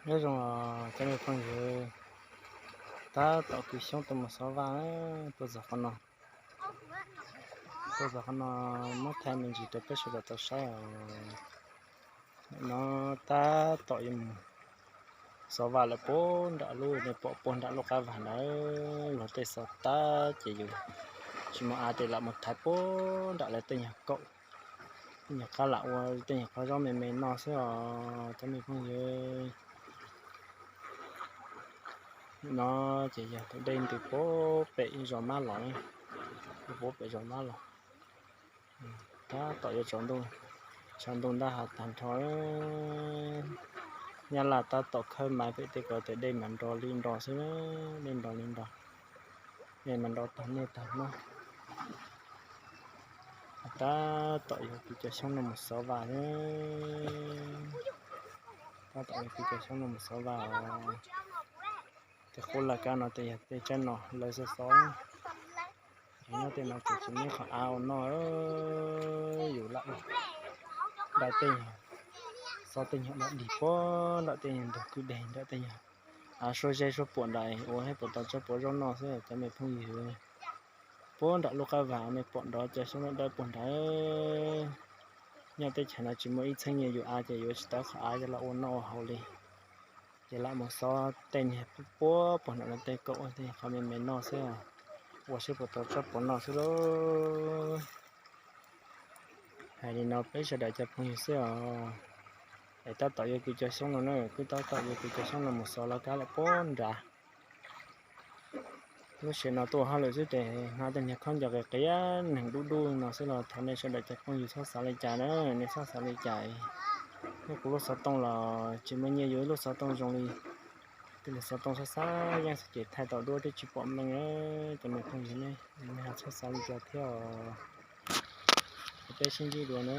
Nyob zoo cov me phooj ywg, tab tom kwv xyoob tuaj mus xov vaj, tuaj txog qhov no, tuaj txog qhov no muab thaij me ntsis rau peb sawv daws tau saib os. No tab tom yuav mus xov vaj lawm puag nram lub, nej pom puag nram lub qab vag ntawd, luag tej xov tag ces yus tsis muaj av ces lam mus thaiv puag nram lawv tej nyuag kaum, tej nyuag qab lam ua tej nyuag qhov zaub me me noj xwb os cov me phooj ywg. No ces yog tus dej ntws puag pem zos Mab los, puag pem zos Mab los. Tab tom yuav tsaus ntuj, tsaus ntuj ntab hav tag nrho. Nyab Laj tab tom khawb maiv pem tej ko tias dej mas nro li nro xwb, dej nro li nro, dej mas nro tag niaj tag hmo. Tab tom yuav kwv cov xyoob no mus xov vaj, tab tom yuav kwv cov xyoob no mus xov vaj os. Tej qub laj kab no tej yog tej tsaib no lawv xov xov. Nyob tej no ces tsis muaj qhov av ua noj, yus lam ua nram tej, xov tej nyuag dog dig puag nram tej nyuag ntug kwj deg, nram tej nyuag av suab zeb suab puam nram ua thiab puas tau tsaib puas zaub noj xwb cov me phooj ywg. Puag nram lub qab vag nej pom nrov cov xyoob dawb dawb puag nrad. Nyob teb chaws no tsis muaj ib txheeb nyiaj yus av ces yuav tsis tau qhov av coj los ua noj ua haus li. Ces lam mus xov tej niag puag puag nram no tej kaum tej qhov me me noj xwb, ua seb puas tau tsaib puas noj xwb lauj. Hais li no peb sawv daws cov phooj ywg xwb os. Es tab tom yuav kwv cov xyoob no na, kuj tab tom yuav kwv cov xyoob no mus xov lawv kab lawm puag nrad. Lub sij hawm no tuaj hauj lwm xwb ces hnov tej niag khaub ncaws qias qias neeg dub dub no xwb los thov nej sawv daws cov phooj ywg txhob xav li cas na, nej txhob xav li cas. Nyob kuv lub xov tooj los tsis muaj nyiaj yuav ib lub xov tooj zoo li tej niag xov tooj xab xab yeej xwb ces thaij tau duab twb tsis pom meej. Cov me phooj ywg ne, nej ho txhob xav li cas thiab os. Peb sib ntsib dua na.